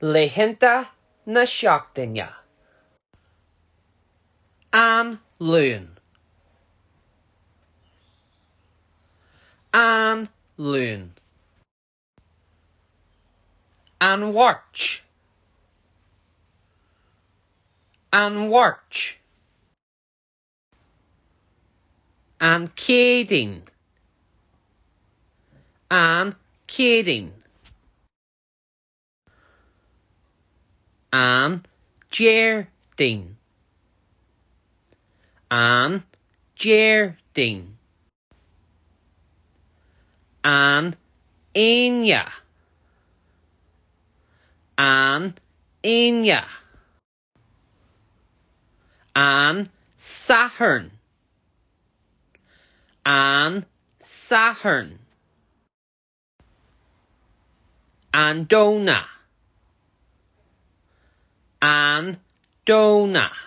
Laethanta na seachtaine. An Luan. An Luan. An Mháirt. An Mháirt. An Chéadaoin. An Chéadaoin. An Déardaoin. An Déardaoin. An Aoine. An Aoine. An Satharn. An Satharn. An Domhnach. An Domhnach.